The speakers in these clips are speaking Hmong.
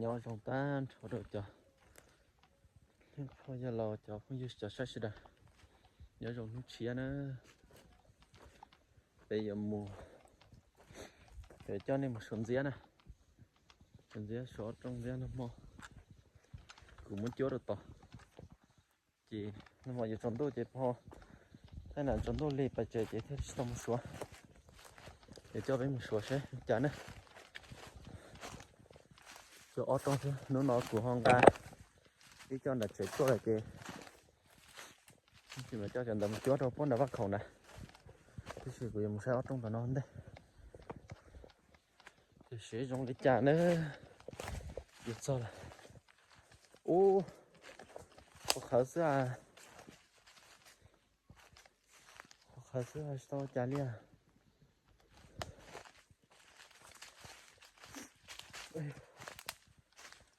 Nyob zoo tag nrho rau cov phooj ywg los cov phooj ywg cov saib sawv daws, nyob zoo hnub tshiab na. Peb yuav mus, yuav coj nej mus suav ntxiab na. Suav ntxiab, suav ob rooj ntxiab nag hmo kuv muab cuab rau tod. Ces nag hmo yuav tsaus ntuj ces pho thaij nam tsaus ntuj li pais tsev ces thiaj tsis tau mus suav. Ces coj peb mus suav seb cas ne. Suav ob rooj xwb, hnub no kuv ho nqa ib co nram tsev tuaj lawm ces tsis mam coj cov ntawd mus cuab rau puag nram vaj khaum na. Tab sis kuv yuav mus saib ob rooj tom no ntej. Ces seb zoo li cas na. Yuav txog lawm. Ub, qhuav qhawv xwb, qhuav qhawv xwb tsis tau ua cas li.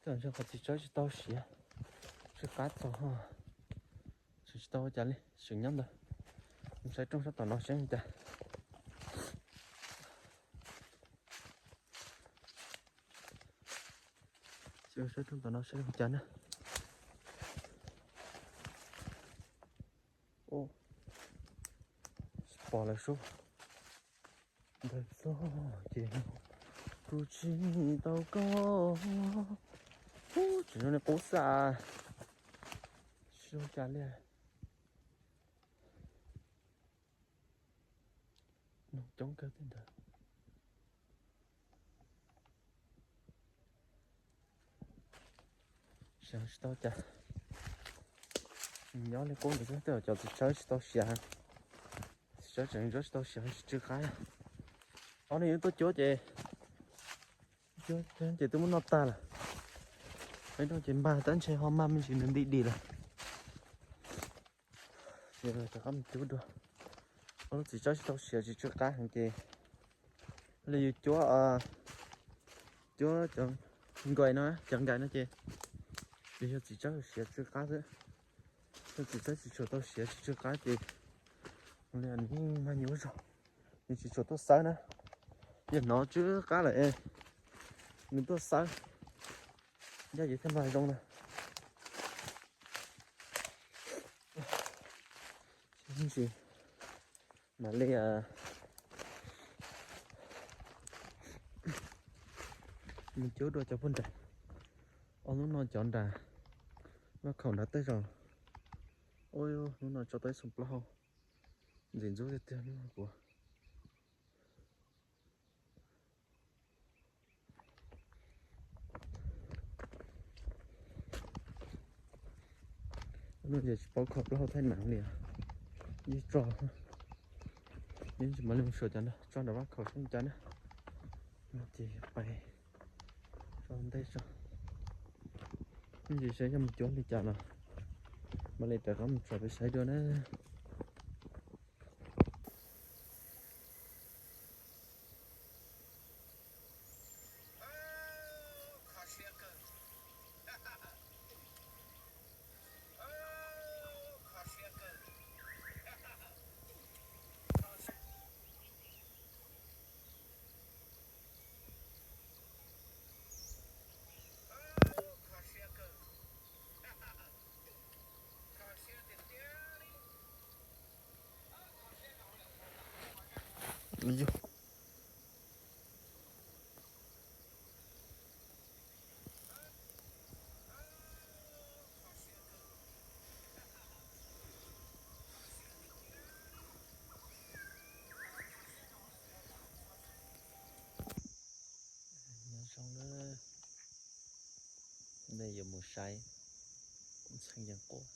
Tej zaum qhov txiv tsawb tsis tau siav, tsw qab txaus, tsis tau ua cas li, tseem nyob ntawd. Mus saib rooj sab tom no seb li cas. Saib rooj tom no seb li cas na. Pom lawm sub. Ntawd txog ces kuv tsis tau koj. Ub, tseem zoo li qub xwb. Tsis zoo cas li. Noog coob kawg tej ntawd. Siav tsis tau cas. Nyob li qub ntawd xwb, tej zaum cov txiv tsawb tsis tau siav. Txiv tsawb tseem tsis tau siav, tsis tsw qab. Ob niag yuav tuaj cuab ces, ces twb muab noj tag lawm. Ib no ces npag tab ntshe ho mag me ntsis nws nti dim lawm. Rov qab mus cuab dua. Ob lub txiv tsawb tsis tau siav, tsis tsw qab heev ces li yus cuab, cuab cov nkais no, cov nkais no ces, ces yog txiv tsawb siav tsw qab xwb. Yog txiv tsawb tsis tshua tau siav, tsis tsw qab ces li nws yeej mag nyuaj zog, nws tsis tshua tuaj xawb na. Yog hnov tsw qab lawm es nws tuaj xawb, ncaj ces thiaj mag zoo na. Tab sis mam li mus cuab dua cov puag nrad. Ob lub no cov nrad, vaj khaum nrad tej zaum. Ub, lub no tso tau ib xyoos plaub hau, ntxim ntxub tiag tiag lub no kuv. No ces tsis paub kho plaub hau thaij nam li, yeej tso, yeej tsis mam li mus suav cov no, tso nram vaj khaum seb li cas na. No ces pais tso ntej tso, yeej tsis saib yog mus cuab li cas los mam li rov qab mus tso peb saib dua na. Nyob zoo na, nej yuav mus saib ntxhee yees quaj.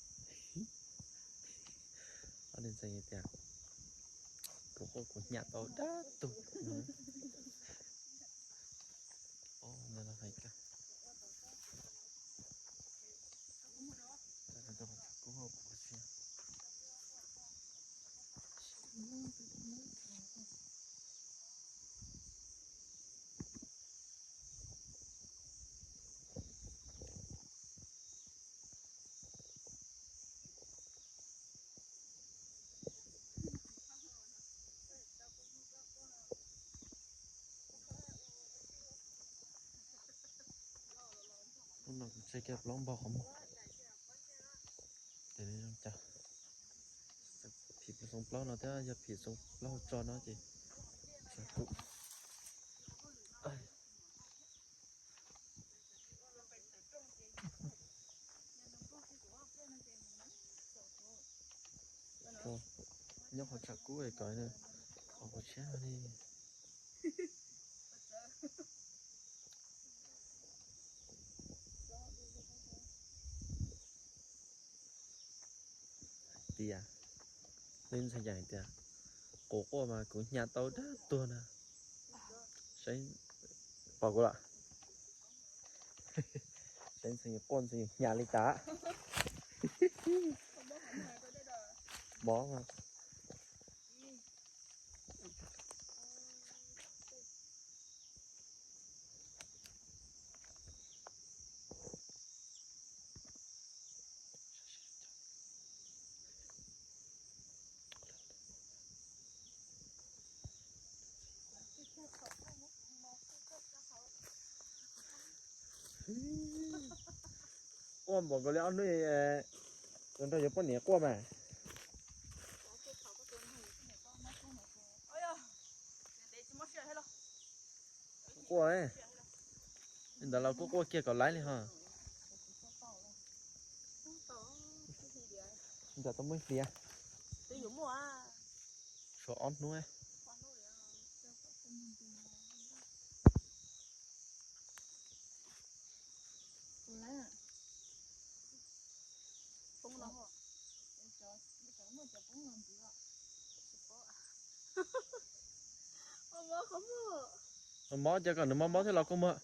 Ob niag ntxhee tias, kuv quaj kuv nyam tau dab tuag. Ob, no hais kawg. No kuv tseg kiag plaub npog qhov muag. Ces nws zoo cas? Phim xoo plaub no thiab yog phim xoo plaub hauv tso no ces kuv nyob qhov tsam kub es kom qhov tshiab li. Tias, nej ntxhais yees tias, quav quaj mas kuv hnyav tau dab tuag na. Saib, pom kuv lawm. Saib ntxhais yees quaj ntxhais yees hnyav li cas. Mob. Quaj npaum nkaus li ob hnub, tus nrog yuav poj niam quaj mas. Quaj, li ntawd los kuj quaj kiag kom laiv li ho. Nco tau muaj ib hliav. Tshuav ob hnub. Mob ces kom nws mob mob thiab los koj muag.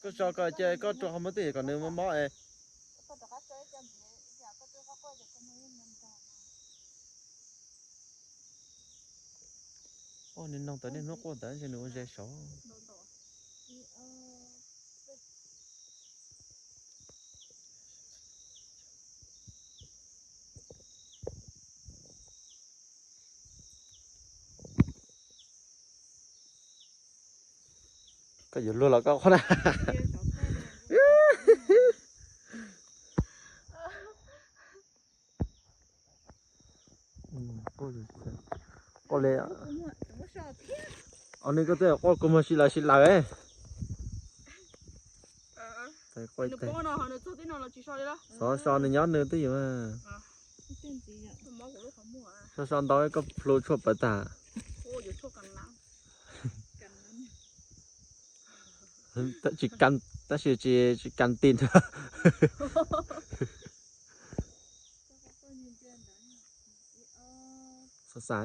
Koj tso ko ces koj rua qhov muag twj ywm kom nws mob mob es. Ua, niag noog ntawd niaj hnub quaj ntawd ntshe nws ua ze saud. Koj yuav luag los koj qhov na. Quaj li, o, nws koj twb quaj kua muag si lawv si lawv. Xov so nws nyob nws twb yus. So so ntau koj plhu tshuaj pawv tag. Tsis, tab sis tsis kas ti. Xav xav.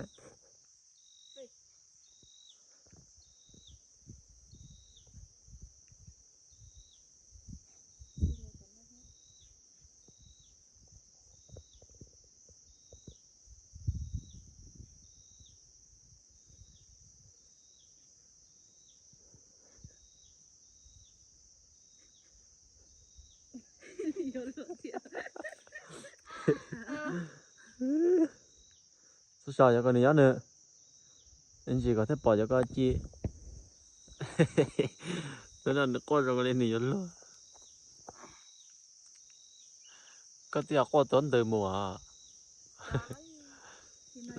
Xub so yog koj nws nyob nws, ntsis koj thiaj pom yog koj ci. Hnub no nws quaj zoo li nws yuav luag. Koj twb yog quaj tuav ntws mus os.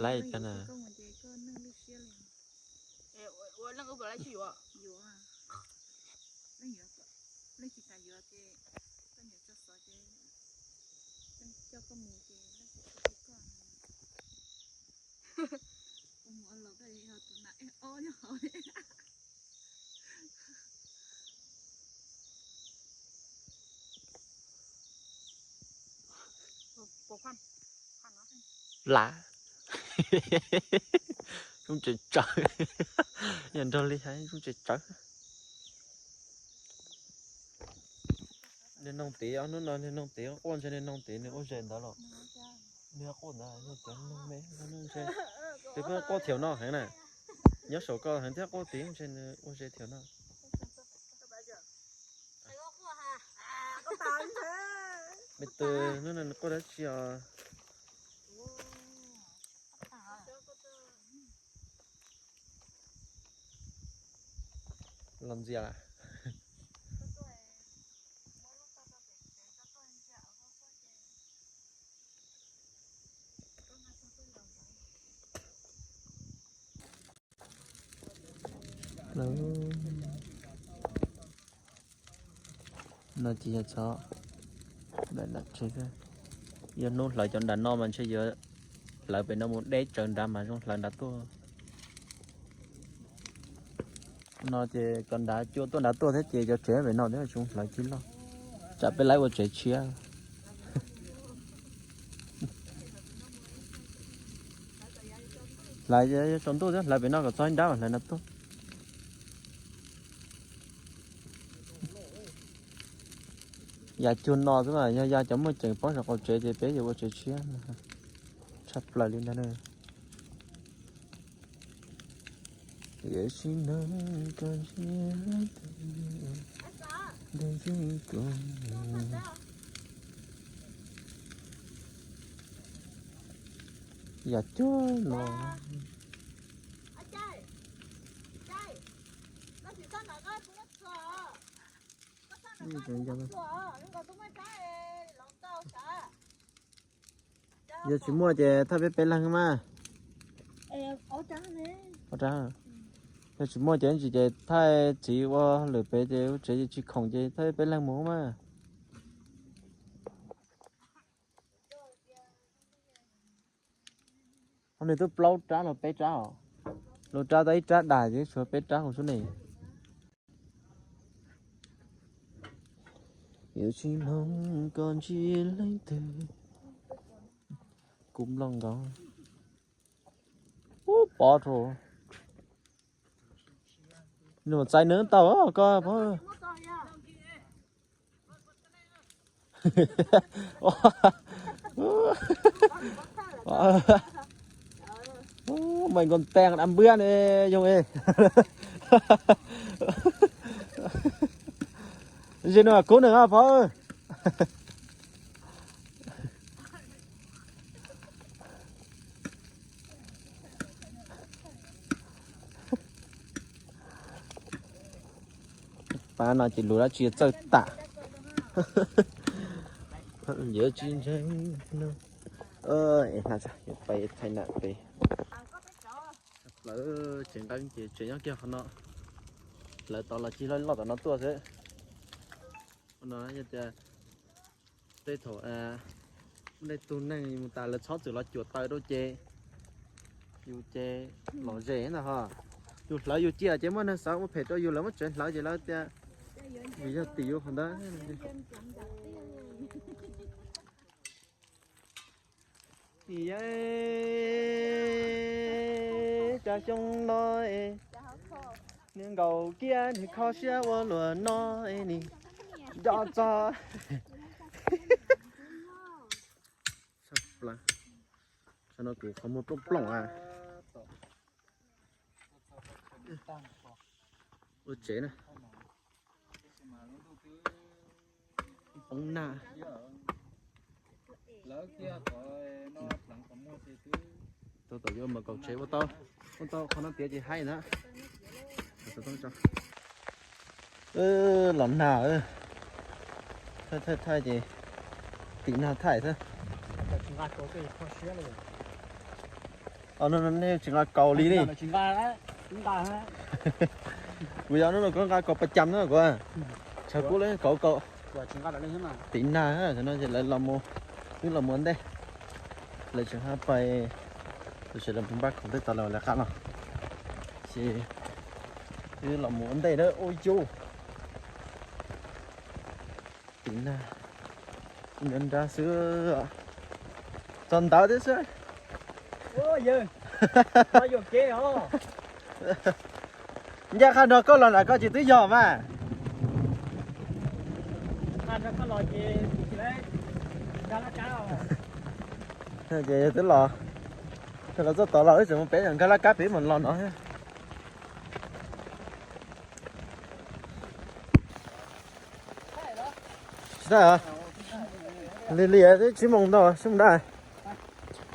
Laib cas na. Lam. Zoo tseem tsawv. Yog nrog li hais zoo tseem tsawv. Niag noog tid, ob hnub no niag noog tid quaj ntshe niag noog tid nws ua zes ntawd los. Niag quaj ntawd yog cov noog me, ntshe twb pheej quaj thiaum no heev na. Nyob saum koj heev thiab quaj tid ntshe nws ua zes thiaum no. Me tus hnub no nws quaj dab tsi os? Los ntxias lawm. No ces yog txhob, yog hnub hlawv cov nram no mas ntshe yuav hlawv pem no mus deb tsawv nrad mas zoo hlawv nrad tuaj. No ces cov nrad cua tuaj nrad tuaj thiab ces cov tsev pem no thiab tsis zoo hlawv tsis loj, tsam peb lawv ua tsev tshiab. Hlawv tsaus ntuj thiab hlawv pem no kom txog ib nrab hlawv nrad tuaj. Ya cuag no xwb mas yog ya cov muaj ceem poob saum qaum tsev ces peb yuav ua tsev tshiab tshaj plaws li ntag na. Tiam sis no koj ntsia leej twg, ya cuag no. Yog tsis muaj ces thaij peb peb leeg mas. Yog tsis muaj ces tsis ces thaij txiv ua lwm pem ces ua tsev ces tsis khoom ces thaij peb peb leeg mus mas. Nws twb plaub rab los peb rab os. Lub rab tau ib rab dag ces tshuav peb rab hauv xwb ne. Yuav tsis hnov koj ntsia leej twg, kuv nplooj nkaus. Ub, pov rau. Nws txais nws tau koj pov. Mày còn teng đám bữa này dùng ê. Gì nữa, cứu nữa hả, Phó ơi? Pab no ces lus dab tsi txawj tam. Yawm tsis ntseeg no. Yuav pais thaij nam pem. Lawv tsev nqeeb ces tsev nyob kiag qhov no. Lawv tod los cig loj loj tom no tuaj xwb. Qhov no yog tias tej thaum muaj tej tug neeg mus tas lawv txhob txwm los cuam taws rau ces yus ces lom zem ntag ho. Yus hlawv yus cia ces muaj neeg xav ua phem rau yus, lawv muab tsev hlawv ces lawv tias vim yog tim yus qhov ntawd. Cas xyoo no nws nkaum kiag nws kho siab ua luaj no, nws nco txog. Saib no kuv qhov muag plooj plooj a. Ua tsev na. Poob nag. Tau tom yuav mas kaum tsev ua tau, ua tau qhov no tiav ces haib na. Los nag, thaij thaij thaij ces tim nag thaij xwb. Nej tsis nqa kaus li ne. Kuv yog hnub no kuv nqa kaus pas cam na kuv. Tshav kub lawv kaus kaus. Tim nag no ces lawv los mus, wb los mus ua ntej. Lawv tseem hab pais, lawv tseem los npaj khoom tej tas lawm lawv qab no. Ces wb los mus ua ntej na ub yus. Tim nag, nrab xwb, txog ntawd thiab xwb. Ncaj qha nrog koj los nram koj ces twb yog mas. Ces yog twb los, los txoj tod los wb tseem mus pem nkag laj kab pem mus los no. Tsis tau, li li twb tsib moos ntau tsib moos dab.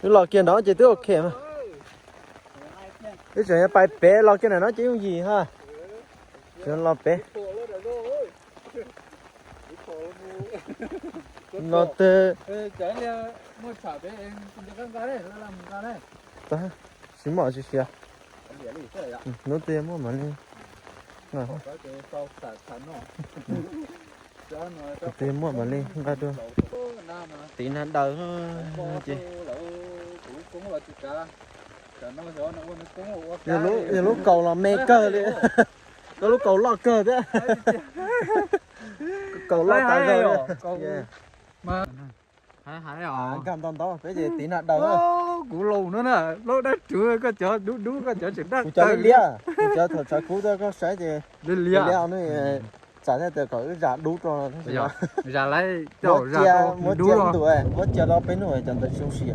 Wb los kiag no ces twb ok mas. Wb tseem yuav pais pem los kiag ntawm no ces yooj yim ha. Tseem los pem. No twg. Tsis muaj tsis siav. Hnub twg muaj mam li. Tus twg muaj mam li nqa dua. Tiv nag daws ces yog lub kaus los me kawg li. Koj lub kaus loj kawg thiab. Kaus loj tas zog. Nkag ntau ntau peb ces tiv nag daws. Kuv laus no na, laus dab tsuv, koj cov dub dub, koj cov tseem daj. Kuv cov liab liab, kuv cov thaum tshav kub tuaj koj saib ces liab liab no. Tsam thiaj tias kom wb zam dub rau. Zam lawm, muab cia ntu, muab cia rau peb hnub cov ntawd zoo si.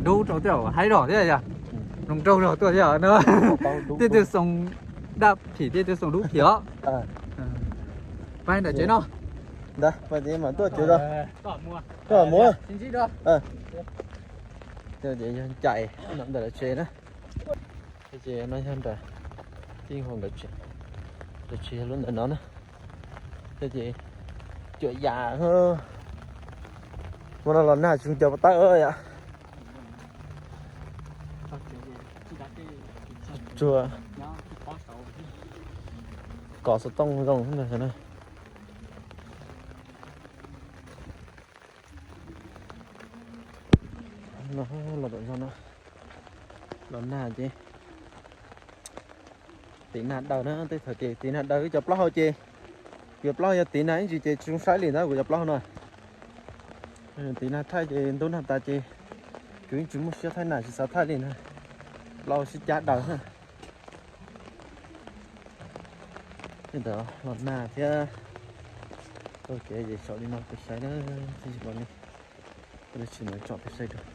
Dub rau tej haib zog thiab yog, zoo nraug zog tuaj thiab no. Tej twg xoo daj phim, tej twg xoo dub phim os. Pab ntawm tsev no. Ntawd mas tuaj tsuv rau. Koj mus. Yog ncaim no ntawm lawv tsev na. Ces no yog nram tij hauv nkawd tsev, lawv tsev yog lub ntawm no na. Ces cuam yam, ua no los nag tsis cov pov tawb yom. Tsuag, kos xov tooj zoo na. No los tom zog no, los nag ces tiv nag daws na, tej thaum ces tiv nag daws. Wb cov plaub hau ces, kuv cov plaub hau yog tiv nag ib ntsis ces tsis zoo saib li ntawd kuv cov plaub hau no. Tiv nag thaij ces ntub nag tas ces kuv yeej tsis muaj siab thaij nag, tsis xav thaij li na. Plaub hau sib cab daws na. Tej ntawd los nag thiab. Tau kev ces tso li no peb saib na, tsis pom li. Tsis tso peb saib rau.